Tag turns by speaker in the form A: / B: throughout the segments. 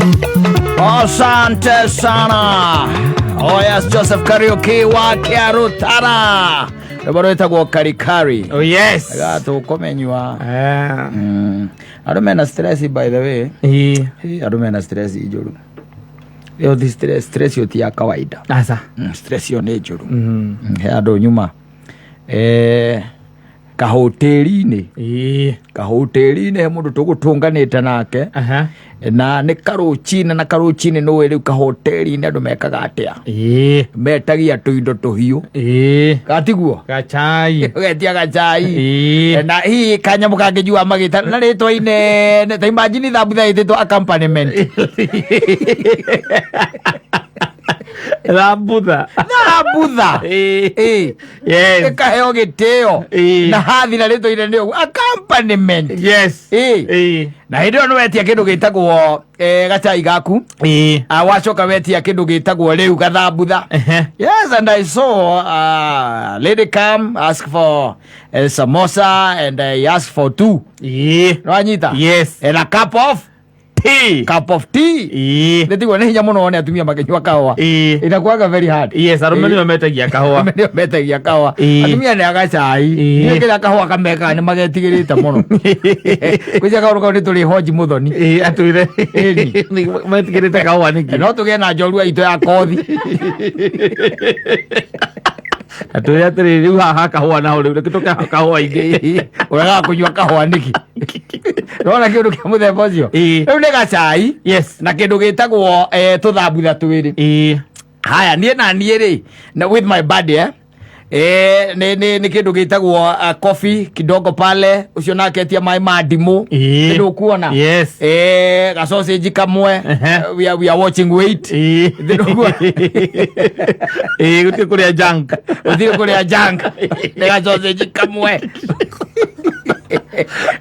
A: Asante sana. Oh yes, Joseph Kariuki wa Kiarutara. Rwĩmbo rwĩtagwo Karikari.
B: Oh yes.
A: Gatũkũmenywa.
B: Eh.
A: Andũ mena stress by the way.
B: Ĩĩ.
A: Ĩ, Andũ mena stress njũru. Ĩyo ti stress, stress ĩyo ti ya kawaida.
B: Aca.
A: Stress ĩyo nĩ njũru. He andũ nyuma. Kahoteri-inĩ.
B: Ĩĩ.
A: Kahoteri-inĩ he mũndũ tũgũtũnganĩte nake.
B: Aha.
A: Na nĩ karũcinĩ na karũcinĩ nĩũĩ rĩu kahoteri-inĩ andũ mekaga atĩa?
B: Ĩĩ.
A: Metagia tũindo tũhiũ.
B: Ĩĩ.
A: Gatiguo?
B: Gacai.
A: Ũgetia gacai.
B: Ĩĩ.
A: Na hihi kanyamũ kangĩnyua magĩta na rĩtwa inene ta imagine thambutha ĩtĩtwo accompaniment.
B: Thambutha.
A: Thambutha.
B: Ĩĩ.
A: Ĩĩ.
B: Yes.
A: Ĩkaheo gĩtĩo.
B: Ĩĩ.
A: Na hathira rĩtwa inene ũguo accompaniment.
B: Yes.
A: Ĩĩ.
B: Ĩĩ.
A: Na hĩndĩ ĩyo nĩwetia kĩndũ gĩtagwo gacai gaku.
B: Ĩĩ.
A: Wacoka wetia kĩndũ gĩtagwo rĩu gathambutha.
B: Ehe.
A: Yes, and I saw lady come ask for samosa and I asked for two.
B: Ĩĩ.
A: Nwanyita?
B: Yes.
A: And a cup of
B: Tea.
A: Cup of tea.
B: Ĩĩ.
A: Nĩtigwo nĩ hinya mũno wone atumia makĩnyua kahũa.
B: Ĩĩ.
A: Inakuwaga very hard.
B: Yes, arũme nĩo metagia kahũa.
A: Arũme nĩo metagia kahũa.
B: Ĩĩ.
A: Atumia nĩ agacai.
B: Ĩĩ.
A: Nĩ kĩrĩa kahũa kamekaga nĩ magetigĩrĩte mũno. Gwĩcia kaũndũ kau nĩ tũrĩ hoji mũthoni.
B: Ĩĩ, atwĩre.
A: Ĩni.
B: Metigĩrĩte kahũa nĩkĩ?
A: No tũgĩe na njorua itũ ya kothi.
B: Atwĩre atĩrĩrĩ, rĩu haha kahũa naho rĩu reke tũke kahũa ingĩ.
A: Ũregaga kũnyua kahũa nĩkĩ? Nona kĩndũ kĩa mũthemba ũcio.
B: Ĩĩ.
A: Rĩu nĩ gacai.
B: Yes.
A: Na kĩndũ gĩtagwo tũthambutha twĩrĩ.
B: Ĩĩ.
A: Haya, niĩ na niĩ rĩ, na with my buddy nĩ kĩndũ gĩtagwo coffee kidogo pale, ũcio nake etia maĩ ma ndimũ.
B: Ĩĩ.
A: Nĩ ũkuona?
B: Yes.
A: Ga sausage kamwe.
B: Ehe.
A: We are watching weight.
B: Ĩĩ.
A: Nĩ ũkuona?
B: Ĩĩ, gũtirĩ kũrĩa junk.
A: Gũtirĩ kũrĩa junk. Nĩ ga sausage kamwe.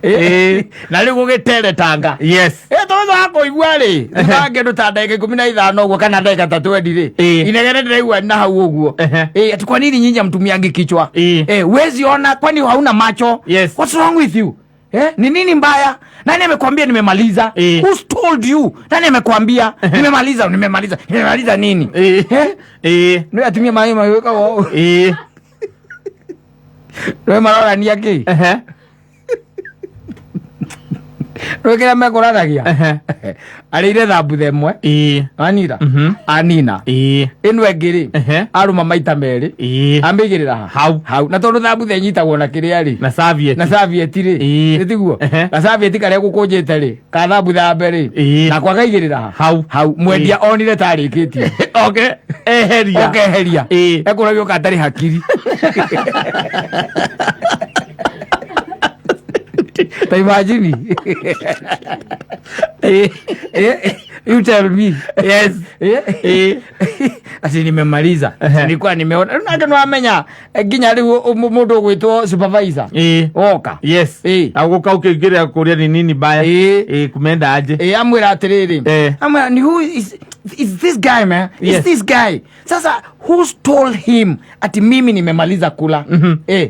B: Ĩĩ.
A: Na rĩu gũgĩteretanga.
B: Yes.
A: Tondũ wa kũigua rĩ, thutha wa kĩndũ ta ndagĩka 15 ũguo kana ndagĩka ta 20 rĩ,
B: Ĩĩ.
A: inegene ndĩraigua na hau ũguo.
B: Ehe.
A: Ati kwa nini nyinyi hamtumiangi kichwa?
B: Ĩĩ.
A: Huwezi ona kwani hauna macho?
B: Yes.
A: What's wrong with you? Ni nini mbaya? Nani amekwambia nimemaliza?
B: Ĩĩ.
A: Who's told you? Nani amekwambia nimemaliza? Nimemaliza. Nimemaliza nini?
B: Ĩĩ. Ĩĩ.
A: Nĩ atumia maĩ magĩũka ũũ.
B: Ĩĩ.
A: Nĩ marorania kĩ?
B: Ehe.
A: Nĩ kĩrĩa mekũranagia?
B: Ehe.
A: Arĩire thambutha ĩmwe.
B: Ĩĩ.
A: Anira.
B: Mhm.
A: Anina.
B: Ĩĩ.
A: Ĩno ĩngĩ rĩ.
B: Ehe.
A: Arũma maita merĩ.
B: Ĩĩ.
A: Amĩigĩrĩra ha?
B: Hau.
A: Hau. Na tondũ thambutha ĩnyitagwo na kĩrĩa rĩ.
B: Na serviette.
A: Na serviette rĩ.
B: Ĩĩ.
A: Nĩ tiguo?
B: Ehe.
A: Na serviette karĩa gũkũnjĩte rĩ. Ka thambutha ya mbere rĩ.
B: Ĩĩ.
A: Nako akaigĩrĩra ha?
B: Hau.
A: Hau. Mwendia onire tarĩkĩtie.
B: Okay. Eheria.
A: Okeheria.
B: Ĩĩ.
A: Ekũragio katarĩ hakiri. Ta imagine. You tell me.
B: Yes. Ĩĩ.
A: Ati nimemaliza.
B: Ehe.
A: Nilikuwa nimeona. Rĩu nake nĩwamenya nginya rĩu mũndũ ũgwĩtwo supervisor.
B: Ĩĩ.
A: Woka.
B: Yes.
A: Ĩĩ.
B: Agũka ũkĩingĩrĩra kũrĩa ni nini mbaya.
A: Ĩĩ.
B: Ĩĩ, kumenda aje.
A: Ĩĩ, amwĩra atĩrĩrĩ.
B: Eh.
A: Amwĩra ni who is this guy man? Is
B: Yes.
A: this guy. Sasa who's told him ati mimi nimemaliza kula?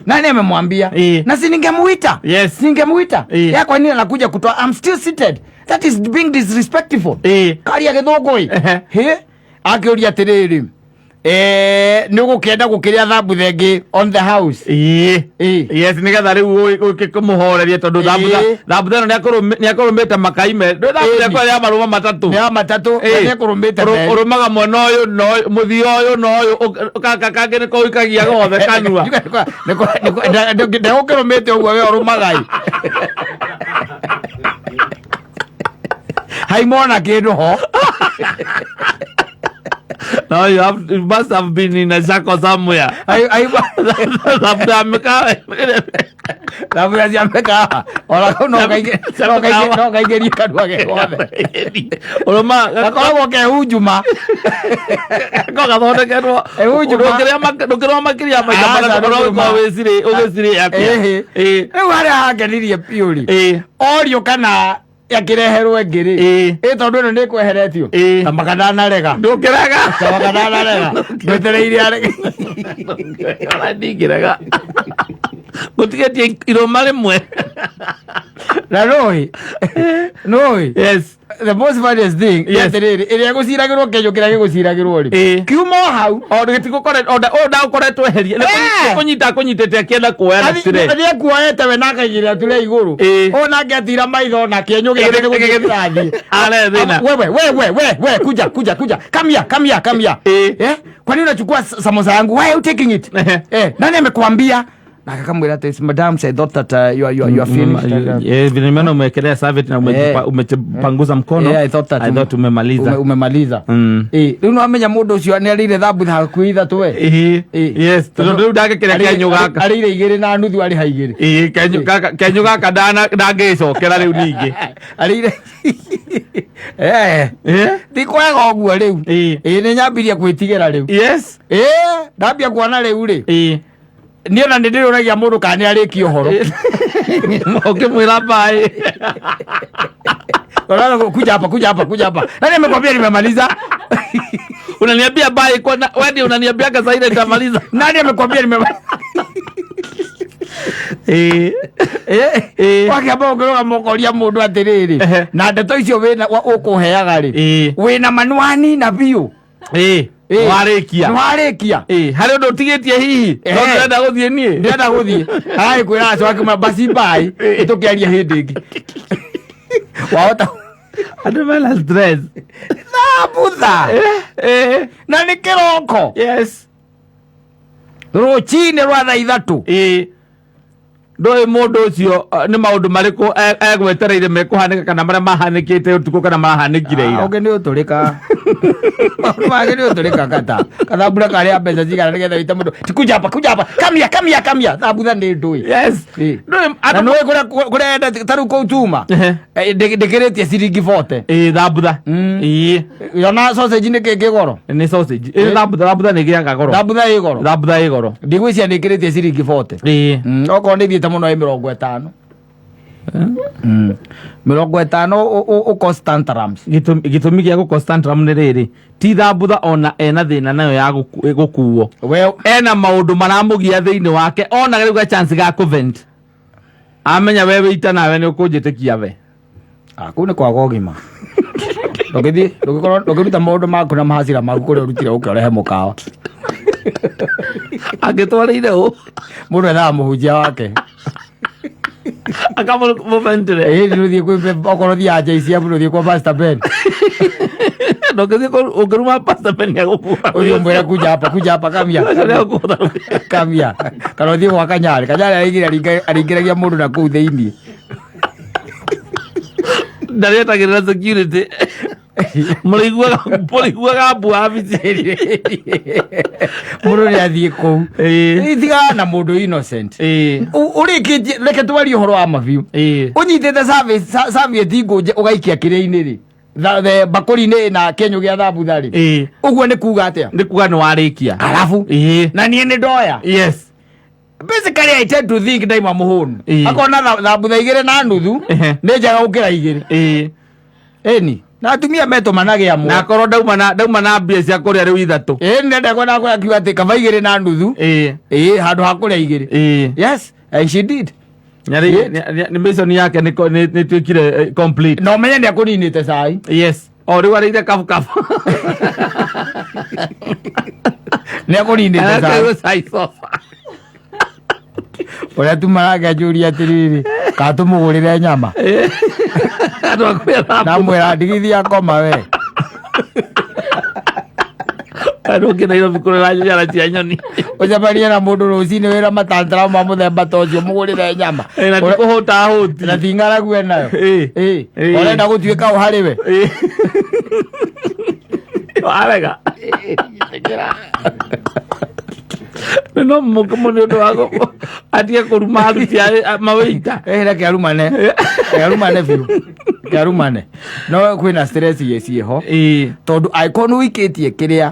A: Nani amemwambia?
B: Eh.
A: Na si ningemuita?
B: Yes.
A: Si ningemuita?
B: Eh.
A: Ya kwa nini anakuja kutoa? I'm still seated. That is being disrespectful.
B: Eh.
A: Karia gĩthũngũ ĩ.
B: Ehe.
A: Hĩ? Akĩũria atĩrĩrĩ. Nĩ ũgũkĩenda gũkĩrĩa thambutha ĩngĩ on the house.
B: Ĩĩ.
A: Ĩĩ.
B: Yes, nĩgetha rĩu ũke kũmũhoreria tondũ thambutha
A: Ĩĩ.
B: thambutha ĩno nĩakũrũmĩte makaime. Ndũĩ thambutha
A: Ĩni.
B: ĩkoragwo ya marũma matatũ.
A: Nĩ ya matatũ.
B: Ĩĩ.
A: Nĩ ekũrũmĩte merĩ.
B: Ũrũmaga mwena ũyũ na ũyũ, mũthia ũyũ na ũyũ, gaka kangĩ nĩko ũikagia gothe kanua.
A: Ndegũkĩrũmĩte ũguo we ũrũmaga ĩ. Haimona kĩndũ ho.
B: No, you must have been in a circle somewhere. Thambutha ya mĩkawa.
A: Thambutha cia mĩkawa. Ona kau no kaingĩrie kanua ge gothe.
B: Ũrũma
A: Gakoragwo ke hunjuma.
B: ko gathondeketwo.
A: Ehunjuma.
B: Ndũkĩrũma makĩria maita
A: Aca,
B: matatũ
A: ndũkĩrũma.
B: ũgakorwo ũgĩcirĩa atĩa.
A: Ĩhĩ.
B: Ĩĩ.
A: Rĩu harĩa hangenirie biũ rĩ.
B: Ĩĩ.
A: Orio kana yakireherwo ĩngĩ rĩ.
B: Ĩĩ.
A: Ĩ tondũ ĩno nĩ ĩkweheretio.
B: Ĩĩ.
A: Ta makandanarega.
B: Ndũkĩrega.
A: Ta makandanarega. Ndwetereire arege.
B: Ona ndingĩrega. Gũtigĩtie irũma rĩmwe.
A: Na nũĩ. Nũĩ.
B: Yes.
A: The most funniest thing
B: Yes.
A: atĩrĩrĩ, ĩrĩa ĩgũciragĩrwo kĩenyũ kĩrĩa gĩgũciragĩrwo rĩ,
B: Ĩĩ.
A: kiuma o hau.
B: O ndagũkoretwo eheria.
A: Eh.
B: Kũnyita kũnyitĩte akĩenda kuoya na tray.
A: Nĩ ekuoete we na akaigĩrĩra tray igũrũ.
B: Ĩĩ.
A: Ũyũ nake atira maitho na kĩenyũ gĩake nĩ gũthiĩ kĩrathiĩ.
B: Are thĩna.
A: Wewe, wewe, we we, kuja, kuja, kuja, come here, come here, come here.
B: Ĩĩ.
A: Eh, kwani unachukua samosa yangu? Why are you taking it?
B: Ehe.
A: Eh, nani amekuambia? Na akamwambia ati, "Madam, I thought that you are finished."
B: Eh, vile nimeona umewekelea serviette na
A: Eh.
B: umepanguza mkono.
A: Yeah, I thought that
B: I thought umemaliza.
A: Umemaliza. Eh, rĩu nĩwamenya mũndũ ũcio nĩ arĩire thambutha hakuhĩ ithatũ we.
B: Ĩĩ.
A: Ĩĩ.
B: Yes, tondũ rĩu ndangĩkĩrĩa kenyũ gaka.
A: Arĩire igĩrĩ na nuthu, arĩha igĩrĩ.
B: Ĩĩ, kenyũ gaka ndangĩcokera rĩu ningĩ.
A: Arĩire, eh.
B: Eh?
A: Ti kwega ũguo rĩu.
B: Ĩĩ.
A: Ĩĩ, nĩ nyambirie gwĩtigĩra rĩu.
B: Yes.
A: Ĩĩ, ndambia kuona rĩu rĩ,
B: Ĩĩ.
A: niĩ ona nĩ ndĩrũragia mũndũ kana nĩ arĩkia ũhoro.
B: Ũkĩmwĩra bye.
A: Unaona, kuja hapa, kuja hapa, kuja hapa, nani amekwambia nimemaliza?
B: Unaniambia bye kwa wewe ndio unaniambiaga saa ile nitamaliza.
A: Nani amekwambia nimemaliza?
B: Ĩĩ.
A: Eh.
B: Ĩĩ.
A: Wakĩamba ũkĩrũgama ũkoria mũndũ atĩrĩrĩ,
B: Ehe.
A: na ndeto icio wĩna ũkũheaga rĩ,
B: Ĩĩ.
A: wĩna manuani na biũ.
B: Ĩĩ.
A: Ĩĩ.
B: Warĩkia.
A: Nĩwarĩkia.
B: Ĩĩ, harĩ ũndũ ũtigĩtie hihi?
A: Ehe.
B: No ndĩrenda gũthiĩ niĩ.
A: Ndĩrenda gũthiĩ, aragĩkwĩra acio akĩmwĩra basi bye, tũkĩaria hĩndĩ ĩngĩ wahota.
B: Andũ mena stress.
A: Thambutha.
B: Eh.
A: Na nĩ kĩroko.
B: Yes.
A: Rũcinĩ rwa thaa 3.
B: Ĩĩ, ndũĩ mũndũ ũcio nĩ maũndũ marĩkũ egwetereire mekũhanĩka, kana marĩa mahanĩkĩte ũtukũ, kana mahanĩkire ira.
A: Ũngĩ nĩ ũtũrĩka, maũndũ mangĩ nĩ ũtũrĩka kata kathambura karĩa mbeca cigana nĩgetha wĩte mũndũ ti kuja hapa, kuja hapa, come here, come here, come here, thambutha nĩ ndũĩ.
B: Yes.
A: Ĩĩ.
B: Ndũĩ
A: Na
B: andũ.
A: nĩũĩ kũrĩa kũrĩa endete ta rĩu kũu tuma.
B: Ehe.
A: Eh, ndĩkĩrĩtie ciringi 40.
B: Ĩĩ, thambutha. Ĩĩ.
A: Yona sausage nĩ kĩngĩ goro.
B: Nĩ sausage. Ĩĩ, thambutha nĩ ĩgĩaga goro.
A: Thambutha ĩ goro.
B: Thambutha ĩ goro.
A: Ndigwĩciria nĩ ĩkĩrĩtie ciringi 40.
B: Ĩĩ.
A: Okorwo nĩ ithiĩte mũno ĩ 50. 50 ũcause tantrums.
B: Gĩtũmi gĩa gũcause tantrum nĩ rĩrĩ, ti thambutha ona ena thĩna nayo ya gũkuo.
A: We.
B: Ena maũndũ maramũgia thĩinĩ wake, ona rĩu ga chance ga kũvent, amenya we wĩita nawe nĩ ũkũnjĩtĩkia we.
A: Ah, kũu nĩ kwaga ũgima. Ndũngĩthiĩ, ndũngĩkorwo ndũngĩruta maũndũ maku na mahacira maku kũrĩa ũrutire ũke ũrehe mũkawa.
B: Angĩtwarĩire ũ?
A: Mũndũ ethaga mũhunjia wake.
B: Akamũventire.
A: Ĩĩ, nĩ ũthiĩ kwĩ, okorwo thiaga JCM, nĩ ũthiĩ kwa Pastor Ben.
B: Ndũngĩthiĩ ũngĩruma Pastor Ben nĩagũkũra.
A: Ũthiĩ ũmwĩre, "Kuja hapa, kuja hapa, come here."
B: Ũcio nĩagũkũra.
A: Come here. Kana ũthiĩ gwa Kanyarĩ. Kanyarĩ aringĩragia mũndũ na kũu thĩiniĩ.
B: Ndarĩetagĩrĩra security, mũrĩiguaga mbu wabici.
A: Mũndũ nĩ athiĩ kũu.
B: Ĩĩ.
A: Tigana na mũndũ innocent.
B: Ĩĩ.
A: Ũrĩkĩtie, reke twarie ũhoro wa mabiũ.
B: Ĩĩ.
A: Ũnyitĩte serviette ngũnje ũgaikia kĩrĩa-inĩ rĩ, mbakũri-inĩ na kĩenyũ gĩa thambutha rĩ,
B: Ĩĩ.
A: ũguo nĩ kuga atĩa?
B: Nĩ kuga nĩ warĩkia.
A: Arabu
B: Ĩĩ.
A: na niĩ nĩ ndoya.
B: Yes.
A: Basically, I tend to think ndaima mũhũnu.
B: Ĩĩ.
A: Akona thambutha igĩrĩ na nuthu
B: Ehe.
A: nĩ njega gũkĩra igĩrĩ.
B: Ĩĩ.
A: Ĩni na atumia metũmanagia
B: Na
A: amwe.
B: akorwo ndauma na mbia cia kũrĩa rĩu ithatũ.
A: Ĩĩ, nĩ ndekona akiuga atĩ kaba igĩrĩ na nuthu.
B: Ĩĩ.
A: Ĩĩ, handũ ha kũrĩa igĩrĩ.
B: Ĩĩ.
A: Yes, and she did.
B: Nĩ mission yake nĩ tuĩkire complete.
A: Na ũmenye nĩ akũninĩte cai.
B: Yes, o rĩu arĩire kabu kabu.
A: Nĩ akũninĩte cai.
B: Arakĩrwo cai sofa.
A: Ũrĩa tumaraga anjũria atĩrĩrĩ, kana tũmũgũrĩre nyama?
B: Andũ akwĩra.
A: Ndamwĩra ndigithia ngoma we.
B: Andũ ũngĩ Nairobi kũrora nyara cia nyoni.
A: Ũcemanie na mũndũ rũcinĩ wĩra matantarau ma mũthemba ta ũcio, mũgũrĩre nyama.
B: Na ti kũhũta hũti.
A: Na ti ng'aragu enayo.
B: Ĩĩ.
A: Ĩĩ.
B: Ĩĩ.
A: Ũrenda gũtuĩka ũ harĩ we?
B: Warega no mũkĩmũ nĩ ũndũ wa atige kũruma aruti a mawĩita.
A: Eh, reke arumane, reke arumane biũ, reke arumane, no kwĩna stress ciĩho.
B: Ĩĩ.
A: Tondũ angĩkorwo nĩ ũikĩtie kĩrĩa,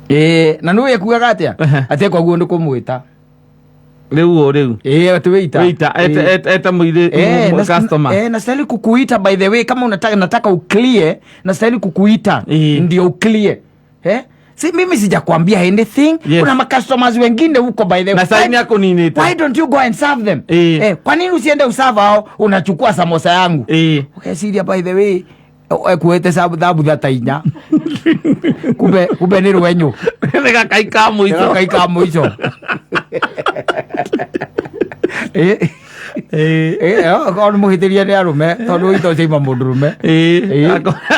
A: ĩĩ, na nĩ ekuaga atĩa?
B: Ehe.
A: Atĩ koguo nĩ kũmwĩta.
B: Rĩu ũ rĩu.
A: Ĩĩ, atĩ wĩita.
B: Wĩita eta mũirĩ
A: Eh,
B: customer.
A: Eh, nastahili kukuita by the way, kama unataka, nataka uclear, nastahili kukuita
B: Eh.
A: ndio uclear, eh? Si, mimi sijakwambia anything. Kuna macustomers wengine huko, by the way.
B: Na sai nĩ akũninĩte.
A: Why don't you go and serve them?
B: Eh.
A: Kwa nini usiende userve hao, unachukua samosa yangu? Ũgeciria, by the way, ekuĩte thambutha ta inya, kumbe nĩ rwenyũ.
B: Nĩ gakai ka mũico.
A: Gakai ka mũico. Okorwo nĩ mũhĩtĩrie nĩ arũme, tondũ ito ciaima mũndũrũme.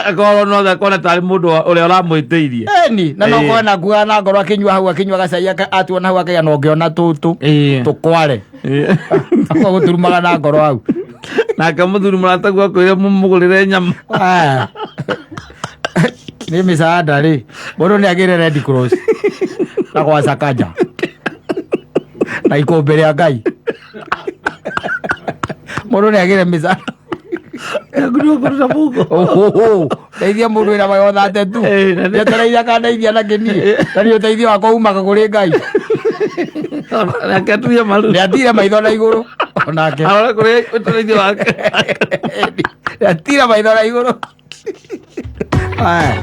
B: Akorwo no akona tarĩ mũndũ ũrĩa ũramwĩtĩirie.
A: Eni na no korwo nakuaga na ngoro akĩnyua hau, akĩnyua gacai, atuona hau akaiga na ũngĩona tũtũ tũkware. Akwa gũturumaga na ngoro hau.
B: Nake mũthuri mũrataguo akwĩre mũmũgũrĩre nyama.
A: Ah. Nĩ mĩcaada rĩ, mũndũ nĩ agĩre Red Cross na gwa Sakaja na ikũmbĩ rĩa Ngai, mũndũ nĩ agĩre mĩcaada.
B: Kũruta mũhuko.
A: Ohoho, ndeithia mũndũ wĩna mayothate tu.
B: Eh,
A: Njetereire akandeithia na kĩniĩ, na nĩ ũteithio wakwa umaga kũrĩ Ngai.
B: Nake aturie maru.
A: Nĩ atire maitho na igũrũ onake.
B: Arore kũrĩ ũteithio wake.
A: Nĩ atire maitho na igũrũ. Aya.